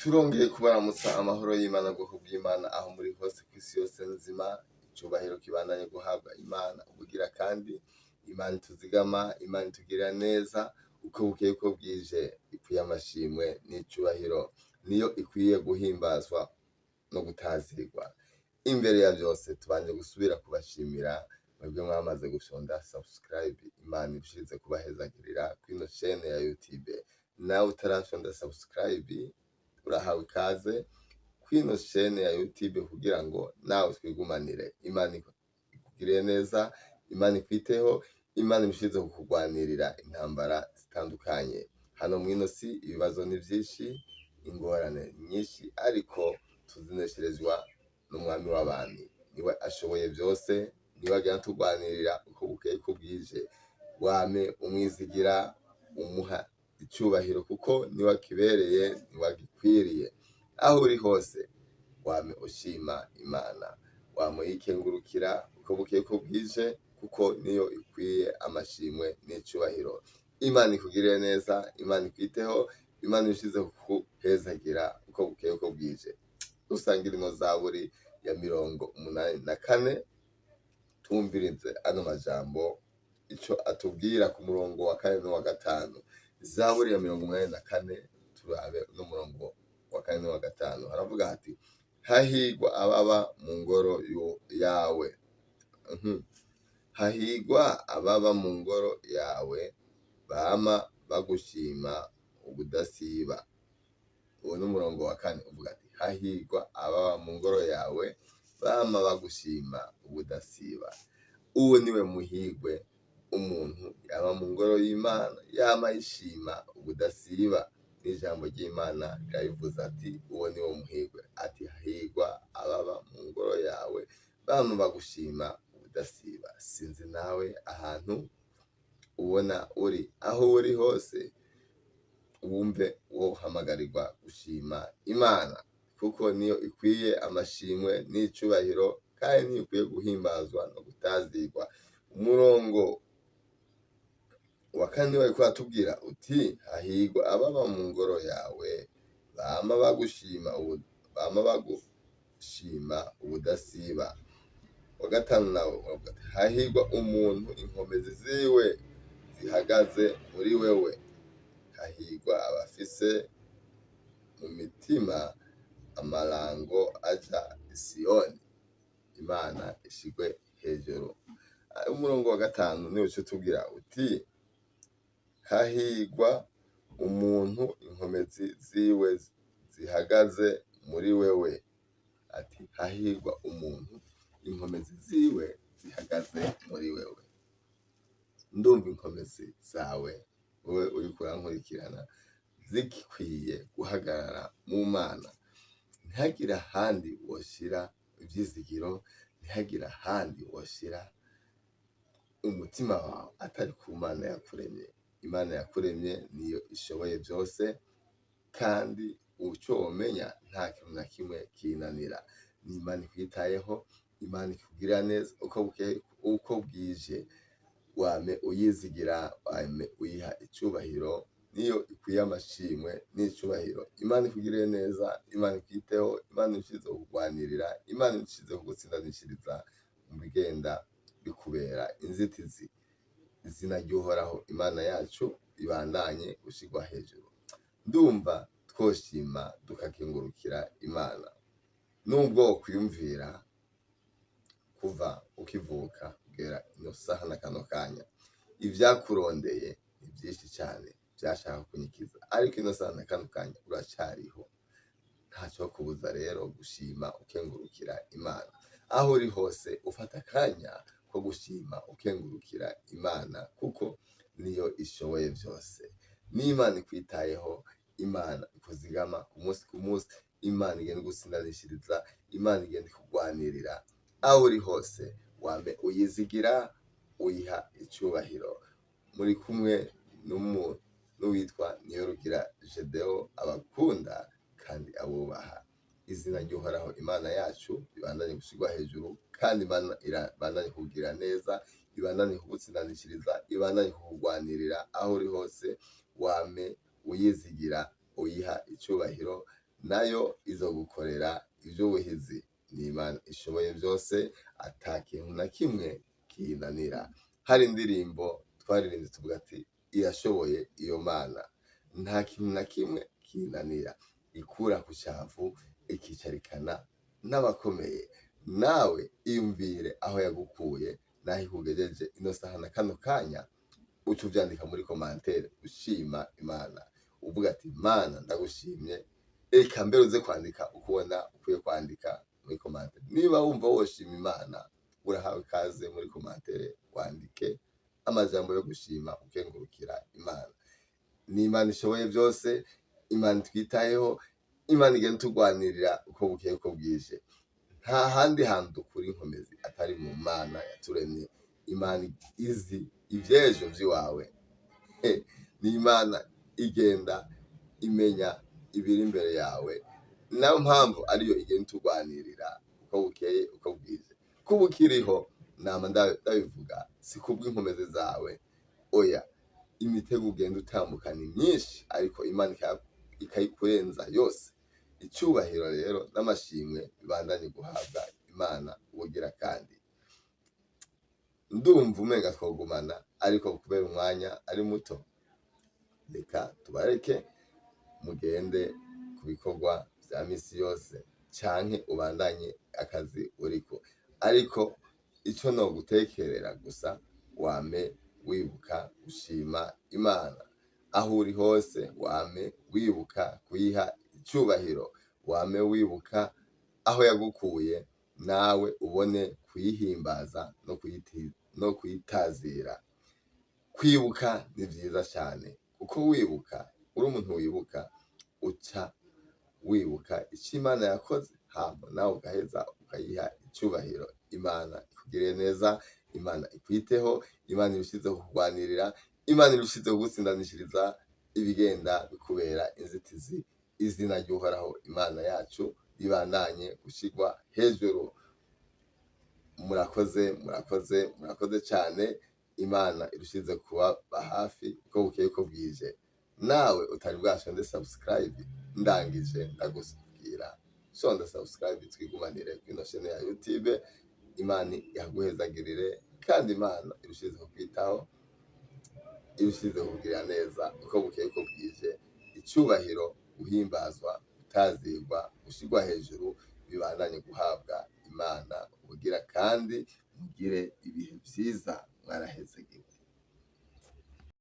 Turongeye kubaramutsa amahoro y'Imana, bwoko bw'Imana aho muri hose kw'isi yose nzima. Icubahiro kibandanye guhabwa Imana ubugira kandi. Imana ituzigama, Imana itugirira neza uko bukeye uko bwije, ikwiye amashimwe n'icubahiro, niyo ikwiye guhimbazwa no gutazirwa. Imbere ya vyose tubanje gusubira kubashimira mwebwe mwamaze gufyonda subscribe. Imana irushirize kubahezagirira kwino chaîne ya YouTube. Nawe utarafyonda subscribe, urahawe ikaze kwino chaîne ya YouTube kugira ngo nawe twigumanire. Imana ikugirire neza, Imana ikwiteho, Imana irushirize kukugwanirira intambara zitandukanye. Hano mwino si ibibazo ni vyinshi, ingorane nyinshi, ariko tuzinesherezwa n'Umwami w'abami. Niwe ashoboye vyose, niwe agenda atugwanirira uko bukeye uko bwije. Wame umwizigira, umuha icubahiro, kuko niwe akibereye, niwe agikwiriye. Aho uri hose wame ushima Imana, wame uyikengurukira uko bukeye uko bwije, kuko niyo ikwiye amashimwe n'icubahiro. Imana ikugirire neza, Imana ikwiteho, Imana irushize kukuhezagira uko bukeye uko bwije. Dusangire ino zaburi ya 84, twumvirize ano majambo ico atubwira ku murongo wa kane n'uwa gatanu. Zaburi ya 84, turabe n'umurongo wa kane n'uwa gatanu. Haravuga hati: "Hahigwa ababa mu ngoro yawe. Hahigwa ababa mu ngoro yawe, bama bagushima ubudasiba." Uwo ni umurongo wa kane, uvuga ati: "Hahigwa ababa mu ngoro yawe, bama bagushima ubudasiba." Uwo niwe muhigwe, umuntu yaba mu ngoro y'Imana, yama ayishima ubudasiba. N'ijambo ry'Imana rirabivuze ati: "Uwo niwo muhigwe." Ati: "Hahigwa ababa mu ngoro yawe, bama bagushima ubudasiba." Sinzi nawe ahantu ubona uri, aho uri hose wumve wohamagarirwa gushima Imana, kuko niyo ikwiye amashimwe n'icubahiro, kandi niyo ikwiye guhimbazwa no gutazirwa. Umurongo wa kane wariko uratubwira uti: "Hahigwa ababa mu ngoro yawe, bama bagushima bama bagushima ubudasiba." Wa gatanu nawe uravuga ati: "Hahigwa umuntu inkomezi ziwe zihagaze muri wewe, hahigwa abafise mu mitima amarango aja i Siyoni." Imana ishigwe hejuru. Umurongo wa gatanu niwo uca utubwira uti: "Hahigwa umuntu inkomezi ziwe zihagaze muri wewe." Ati: "Hahigwa umuntu inkomezi ziwe zihagaze muri wewe." Ndumva inkomezi zawe, wowe uriko urankurikirana, zikwiye guhagarara mu Mana. Ntihagire ahandi woshira ivyizigiro, ntihagire ahandi woshira umutima wawe atari ku Mana yakuremye. Imana yakuremye niyo ishoboye vyose, kandi uco womenya, nta kintu na kimwe kinanira. Ni Imana ikwitayeho, Imana ikugirira neza uko bukeye uko bwije. Wame uyizigira, wame uyiha icubahiro, niyo ikwiye amashimwe n'icubahiro. Imana ikugirire neza, Imana ikwiteho, Imana irushize kukugwanirira, Imana irushize kugutsindanishiriza mu bigenda bikubera inzitizi. Izina ry'Uhoraho Imana yacu ibandanye gushirwa hejuru. Ndumva twoshima, dukakengurukira Imana. Nubwo wokwiyumvira kuva ukivuka kugera ino saha na kano kanya, ivyakurondeye ni vyinshi cane vyashaka kunyikiza, ariko ino saha na kano kanya uracariho. Ntaco kubuza rero gushima, ukengurukira Imana. Aho uri hose ufata akanya ko gushima, ukengurukira Imana, kuko niyo ishoboye vyose. N'Imana ikwitayeho, Imana ikuzigama ku munsi ku munsi, Imana igenda igutsindanishiriza, Imana igenda ikugwanirira. Aho uri hose wame uyizigira, uyiha icubahiro. Muri kumwe n'uwitwa Niyorugira Gedeo, abakunda kandi abubaha. Izina ry'Uhoraho Imana yacu ribandanye gushirwa hejuru, kandi Imana ibandanye kukugira neza, ibandanye kugutsindanishiriza, ibandanye kukugwanirira. Aho uri hose wame uyizigira, uyiha icubahiro. nayo izogukorera ivy'ubuhizi. Ni Imana ishoboye byose, ata kintu na kimwe kiyinanira. Hari indirimbo twaririmbye tuvuga ati irashoboye iyo Mana, nta kintu na kimwe kiyinanira, ikura ku cavu ikicarikana n'abakomeye. Nawe iyumvire aho yagukuye naho ikugejeje ino saha na kano kanya, uca uvyandika muri commentaire ushima Imana, uvuga ati Mana ndagushimye. Eka mbere uze kwandika uko ubona ukwiye kwandika muri commentaire. Niba wumva woshima Imana, urahawe ikaze muri commentaire wandike amajambo yo gushima ukengurukira Imana. Ni Imana ishoboye byose, Imana itwitayeho, Imana igenda itugwanirira uko bukeye uko bwije. Nta handi hantu dukura inkomezi atari mu Mana yaturemye. Imana izi ivy'ejo vy'iwawe. Ni Imana igenda imenya ibiri imbere yawe, nayo mpamvu ariyo igenda itugwanirira uko bukeye uko bwije. Kuba ukiriho, nama ndabivuga, si kubw'inkomezi zawe, oya, imitego ugenda utambuka ni myinshi, ariko Imana ikayikurenza yose. Icyubahiro rero n'amashimwe bibandanye guhabwa Imana ubugira kandi. Ndumva umenga twogumana, ariko kubera umwanya ari muto, reka tubareke mugende ku bikorwa vya misi yose, canke ubandanye akazi uriko. Ariko ico nogutekerera gusa, wame wibuka gushima Imana aho uri hose, wame wibuka kuyiha icubahiro, wame wibuka aho yagukuye, nawe ubone kuyihimbaza no kuyitazira. Kwibuka ni vyiza cane, kuko wibuka uri umuntu wibuka, uca wibuka ico Imana yakoze, hama nawe ugaheza ukayiha icubahiro. Imana ikugirire neza, Imana ikwiteho, Imana irushizeho kukugwanirira, Imana irushizeho kugutsindanishiriza ibigenda bikubera inzitizi. Izina ry'Uhoraho Imana yacu ribandanye gushirwa hejuru. Murakoze, murakoze, murakoze cane. Imana irushize kubaba hafi uko bukeye uko bwije. Nawe utari bwashonde subscribe, ndangije ndagusubwira shonda subscribe, twigumanire kwino chaîne ya YouTube. Imana yaguhezagirire, kandi Imana irushize kukwitaho, irushize kukugirira neza uko bukeye uko bwije. Icubahiro, guhimbazwa, gutazirwa, gushirwa hejuru bibandanye guhabwa Imana ubugira kandi. Mugire ibihe vyiza, mwarahezagiwe.